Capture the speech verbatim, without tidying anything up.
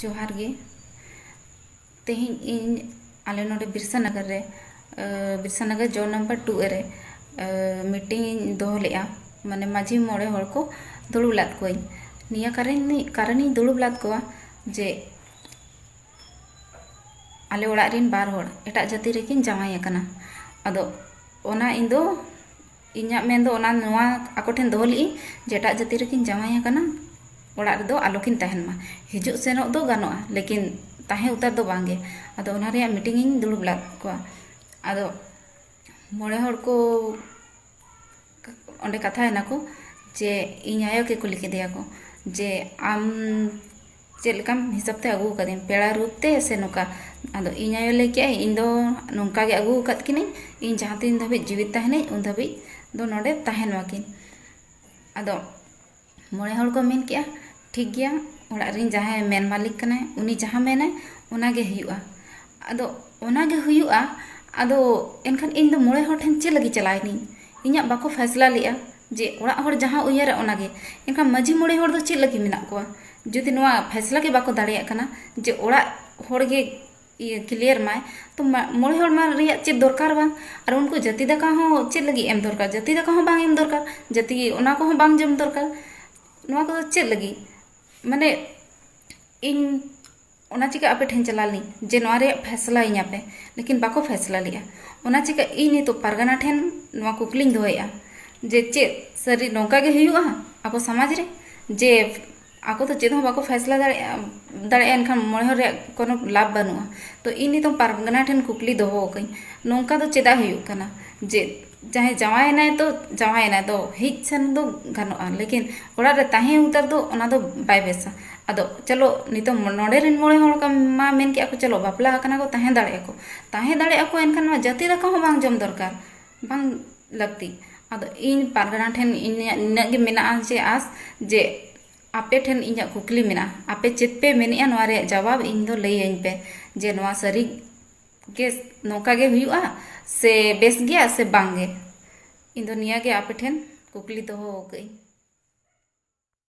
ᱡᱚᱦᱟᱨ ᱜᱮ᱾ ᱛᱮᱦᱮᱧ ᱤᱧ ᱟᱞᱮ ᱱᱚᱰᱮ ᱵᱤᱨᱥᱟᱱᱟᱜᱟᱨ ᱨᱮ, ᱟᱹ, ᱵᱤᱨᱥᱟᱱᱟᱜᱟᱨ ᱡᱳᱱ ᱱᱟᱢᱵᱟᱨ ᱴᱩ ᱮ ᱨᱮ, ᱟᱹ, ᱢᱤᱴᱤᱝ ᱤᱧ ᱫᱚᱦᱚ ᱞᱮᱫᱼᱟ, ᱢᱟᱱᱮ ᱢᱟᱹᱡᱷᱤ ᱢᱚᱬᱮ ᱦᱚᱲ ᱠᱚ ᱫᱩᱲᱩᱵ ᱞᱮᱫ ᱠᱚᱣᱟᱧ᱾ ᱱᱤᱭᱟᱹ ᱠᱟᱨᱚᱱ, ᱠᱟᱨᱚᱱᱤᱧ ᱫᱩᱲᱩᱵ ᱞᱮᱫ ᱠᱚᱣᱟ ᱡᱮ ᱟᱞᱮ ᱚᱲᱟᱜ ᱨᱮᱱ ᱵᱟᱨ ᱦᱚᱲ ᱮᱴᱟᱜ ᱡᱟᱹᱛᱤ ᱨᱮᱠᱤᱱ ᱡᱟᱶᱟᱭ ᱟᱠᱟᱱᱟ᱾ ᱟᱫᱚ ᱚᱱᱟ ᱤᱧ ᱫᱚ, ᱤᱧᱟᱹᱜ ᱢᱮᱱ ᱫᱚ ᱚᱱᱟ ᱱᱚᱣᱟ ᱟᱠᱚ ᱴᱷᱮᱱ ᱫᱚᱦᱚ ᱞᱮᱫᱼᱟᱹᱧ ᱡᱮ ᱮᱴᱟᱜ ᱡᱟᱹᱛᱤ ᱨᱮᱠᱤᱱ ᱡᱟᱶᱟᱭ ᱟᱠᱟᱱᱟ, ᱚᱲᱟᱜ ᱨᱮᱫᱚ ᱟᱞᱚ ᱠᱤᱱ ᱛᱟᱦᱮᱱ ᱢᱟ, ᱦᱤᱡᱩᱜ ᱥᱮᱱᱚᱜ ᱫᱚ ᱜᱟᱱᱚᱜᱼᱟ, ᱞᱮᱠᱤᱱ ᱛᱟᱦᱮᱸ ᱩᱛᱟᱹᱨ ᱫᱚ ᱵᱟᱝ ᱜᱮ᱾ ᱟᱫᱚ ᱚᱱᱟ ᱨᱮᱭᱟᱜ ᱢᱤᱴᱤᱝ ᱤᱧ ᱫᱩᱲᱩᱵ ᱞᱮᱫ ᱠᱚᱣᱟ᱾ ᱟᱫᱚ ᱢᱚᱬᱮ ᱦᱚᱲ ᱠᱚ ᱚᱸᱰᱮ ᱠᱟᱛᱷᱟᱭᱮᱱᱟ ᱠᱚ ᱡᱮ ᱤᱧ ᱟᱭᱳ ᱜᱮ ᱠᱩᱞᱤ ᱠᱮᱫᱮᱭᱟ ᱠᱚ ᱡᱮ, "ᱟᱢ ᱪᱮᱫ ᱞᱮᱠᱟᱢ ᱦᱤᱥᱟᱹᱵ ᱛᱮ ᱟᱹᱜᱩ ᱟᱠᱟᱫᱤᱧ, ᱯᱮᱲᱟ ᱨᱩᱯ ᱛᱮ ᱥᱮ ᱱᱚᱝᱠᱟ?" ᱟᱫᱚ ᱤᱧ ᱟᱭᱳ ᱞᱟᱹᱭ ᱠᱮᱜᱼᱟᱭ, "ᱤᱧ ᱫᱚ ᱱᱚᱝᱠᱟ ᱜᱮ ᱟᱹᱜᱩ ᱟᱠᱟᱫ ᱠᱤᱱᱟᱹᱧ, ᱤᱧ ᱡᱟᱦᱟᱸ ᱛᱤᱱ ᱫᱷᱟᱹᱵᱤᱡ ᱡᱤᱣᱤᱫ ᱛᱟᱦᱮᱱᱟᱹᱧ ᱩᱱ ᱫᱷᱟᱹᱵᱤᱡ ᱫᱚ ᱱᱚᱰᱮ ᱛᱟᱦᱮᱱ ᱢᱟᱠᱤᱱ᱾" ᱟᱫᱚ ᱢᱚᱬᱮ ᱦᱚᱲ ᱠᱚ ᱢᱮᱱ ᱠᱮᱜᱼᱟ, "ᱴᱷᱤᱠ ᱜᱮᱭᱟ, ᱚᱲᱟᱜ ᱨᱮᱱ ᱡᱟᱦᱟᱸᱭ ᱢᱮᱱ ᱢᱟᱹᱞᱤᱠ ᱠᱟᱱᱟᱭ, ᱩᱱᱤ ᱡᱟᱦᱟᱸ ᱢᱮᱱᱟᱭ ᱚᱱᱟ ᱜᱮ ᱦᱩᱭᱩᱜᱼᱟ᱾" ᱟᱫᱚ ᱚᱱᱟ ᱜᱮ ᱦᱩᱭᱩᱜᱼᱟ᱾ ᱟᱫᱚ ᱮᱱᱠᱷᱟᱱ ᱤᱧ ᱫᱚ ᱢᱚᱬᱮ ᱦᱚᱲ ᱴᱷᱮᱱ ᱪᱮᱫ ᱞᱟᱹᱜᱤᱫ ᱪᱟᱞᱟᱣ ᱮᱱᱟᱹᱧ? ᱤᱧᱟᱹᱜ ᱵᱟᱠᱚ ᱯᱷᱟᱭᱥᱞᱟ ᱞᱮᱜᱼᱟ ᱡᱮ ᱚᱲᱟᱜ ᱦᱚᱲ ᱡᱟᱦᱟᱸ ᱩᱭᱦᱟᱹᱨᱟ ᱚᱱᱟ ᱜᱮ᱾ ᱮᱱᱠᱷᱟᱱ ᱢᱟᱹᱡᱷᱤ ᱢᱚᱬᱮ ᱦᱚᱲ ᱫᱚ ᱪᱮᱫ ᱞᱟᱹᱜᱤᱫ ᱢᱮᱱᱟᱜ ᱠᱚᱣᱟ? ᱡᱩᱫᱤ ᱱᱚᱣᱟ ᱯᱷᱟᱭᱥᱞᱟ ᱜᱮ ᱵᱟᱠᱚ ᱫᱟᱲᱮᱭᱟᱜ ᱠᱟᱱᱟ ᱡᱮ ᱚᱲᱟᱜ ᱦᱚᱲ ᱜᱮ ᱤᱭᱟᱹ ᱠᱞᱤᱭᱟᱨ ᱢᱟᱭ, ᱛᱚ ᱢᱟ-, ᱢᱚᱬᱮ ᱦᱚᱲ ᱢᱟ ᱨᱮᱭᱟᱜ ᱪᱮᱫ ᱫᱚᱨᱠᱟᱨ ᱵᱟᱝ? ᱟᱨ ᱩᱱᱠᱩ ᱡᱟᱹᱛᱤ ᱫᱟᱠᱟ ᱦᱚᱸ ᱪᱮᱫ ᱞᱟᱹᱜᱤᱫ ᱮᱢ ᱫᱚᱨᱠᱟᱨ? ᱡᱟᱹᱛᱤ ᱫᱟᱠᱟ ᱦᱚᱸ ᱵᱟᱝ ᱮᱢ ᱫᱚᱨᱠᱟᱨ, ᱡᱟᱹᱛᱤ ᱚᱱᱟ ᱠᱚᱦᱚᱸ ᱵᱟᱝ ᱡᱚᱢ ᱫᱚᱨᱠᱟᱨ᱾ ᱱᱚᱣᱟ ᱠᱚᱫᱚ ᱪᱮᱫ ᱞᱟᱹᱜᱤᱫ? ᱢᱟᱱᱮ ᱤᱧ ᱚᱱᱟ ᱪᱤᱠᱟᱹ ᱟᱯᱮ ᱴᱷᱮᱱ ᱪᱟᱞᱟᱣ ᱞᱮᱱᱟᱹᱧ ᱡᱮ ᱱᱚᱣᱟ ᱨᱮᱭᱟᱜ ᱯᱷᱮᱥᱞᱟ ᱤᱧᱟᱹ ᱯᱮ, ᱞᱮᱠᱤᱱ ᱵᱟᱠᱚ ᱯᱷᱮᱥᱞᱟ ᱞᱮᱜᱼᱟ᱾ ᱚᱱᱟ ᱪᱤᱠᱟᱹ ᱤᱧ ᱱᱤᱛᱚᱜ ᱯᱟᱨᱜᱟᱱᱟ ᱴᱷᱮᱱ ᱱᱚᱣᱟ ᱠᱩᱠᱞᱤᱧ ᱫᱚᱦᱚᱭᱮᱫᱼᱟ ᱡᱮ ᱪᱮᱫ ᱥᱟᱹᱨᱤ ᱱᱚᱝᱠᱟ ᱜᱮ ᱦᱩᱭᱩᱜᱼᱟ ᱟᱵᱚ ᱥᱚᱢᱟᱡᱽ ᱨᱮ ᱡᱮ ᱟᱠᱚ ᱫᱚ ᱪᱮᱫ ᱦᱚᱸ ᱵᱟᱠᱚ ᱯᱷᱮᱥᱞᱟ ᱫᱟᱲᱮᱭᱟᱜᱼᱟ, ᱫᱟᱲᱮᱭᱟᱜᱼᱟ, ᱮᱱᱠᱷᱟᱱ ᱢᱚᱬᱮ ᱦᱚᱲ ᱨᱮᱭᱟᱜ ᱠᱳᱱᱳ ᱞᱟᱵᱷ ᱵᱟᱹᱱᱩᱜᱼᱟ᱾ ᱛᱚ ᱤᱧ ᱱᱤᱛᱚᱝ ᱯᱟᱨᱜᱟᱱᱟ ᱴᱷᱮᱱ ᱠᱩᱠᱞᱤ ᱫᱚᱦᱚ ᱟᱠᱟᱹᱧ, ᱱᱚᱝᱠᱟ ᱫᱚ ᱪᱮᱫᱟᱜ ᱦᱩᱭᱩᱜ ᱠᱟᱱᱟ ᱡᱮ ᱡᱟᱦᱟᱸᱭ ᱡᱟᱶᱟᱭᱮᱱᱟᱭ ᱛᱚ ᱡᱟᱶᱟᱭᱮᱱᱟᱭ ᱛᱚ ᱦᱮᱡ ᱥᱮᱱ ᱫᱚ ᱜᱟᱱᱚᱜᱼᱟ, ᱞᱮᱠᱤᱱ ᱚᱲᱟᱜ ᱨᱮ ᱛᱟᱦᱮᱸ ᱩᱛᱟᱹᱨ ᱫᱚ ᱚᱱᱟ ᱫᱚ ᱵᱟᱭ ᱵᱮᱥᱟ᱾ ᱟᱫᱚ ᱪᱚᱞᱚ ᱱᱤᱛᱚᱝ ᱱᱚᱰᱮ ᱨᱮᱱ ᱢᱚᱬᱮ ᱦᱚᱲ ᱠᱚ ᱢᱟ ᱢᱮᱱ ᱠᱮᱜᱼᱟ ᱠᱚ ᱪᱚᱞᱚ ᱵᱟᱯᱞᱟ ᱟᱠᱟᱱᱟ ᱠᱚ, ᱛᱟᱦᱮᱸ ᱫᱟᱲᱮᱭᱟᱜᱼᱟ ᱠᱚ, ᱛᱟᱦᱮᱸ ᱫᱟᱲᱮᱭᱟᱜᱼᱟ ᱠᱚ, ᱮᱱᱠᱷᱟᱱ ᱢᱟ ᱡᱟᱹᱛᱤ ᱫᱟᱠᱟ ᱦᱚᱸ ᱵᱟᱝ ᱡᱚᱢ ᱫᱚᱨᱠᱟᱨ, ᱵᱟᱝ ᱞᱟᱹᱠᱛᱤ᱾ ᱟᱫᱚ ᱤᱧ ᱯᱟᱨᱜᱟᱱᱟ ᱴᱷᱮᱱ ᱤᱧᱟᱹᱜ ᱱᱤᱱᱟᱹᱜ ᱜᱮ ᱢᱮᱱᱟᱜᱼᱟ ᱡᱮ ᱟᱥ ᱡᱮ ᱟᱯᱮ ᱴᱷᱮᱱ ᱤᱧᱟᱹᱜ ᱠᱩᱠᱞᱤ ᱢᱮᱱᱟᱜᱼᱟ, ᱟᱯᱮ ᱪᱮᱫ ᱯᱮ ᱢᱮᱱᱮᱜᱼᱟ ᱱᱚᱣᱟ ᱨᱮᱭᱟᱜ ᱡᱟᱣᱟᱵ ᱤᱧ ᱫᱚ ᱞᱟᱹᱭᱟᱹᱧ ᱯᱮ ᱡᱮ ᱱᱚᱣᱟ ᱥᱟᱹᱨᱤ ᱜᱮ ᱱᱚᱝᱠᱟ ᱜᱮ ᱦᱩᱭᱩᱜᱼᱟ ᱥᱮ ᱵᱮᱥ ᱜᱮᱭᱟ ᱥᱮ ᱵᱟᱝ ᱜᱮ? ᱤᱧ ᱫᱚ ᱱᱤᱭᱟᱹ ᱜᱮ ᱟᱯᱮ ᱴᱷᱮᱱ ᱠᱩᱠᱞᱤ ᱫᱚᱦᱚ ᱟᱠᱟᱫᱟᱹᱧ᱾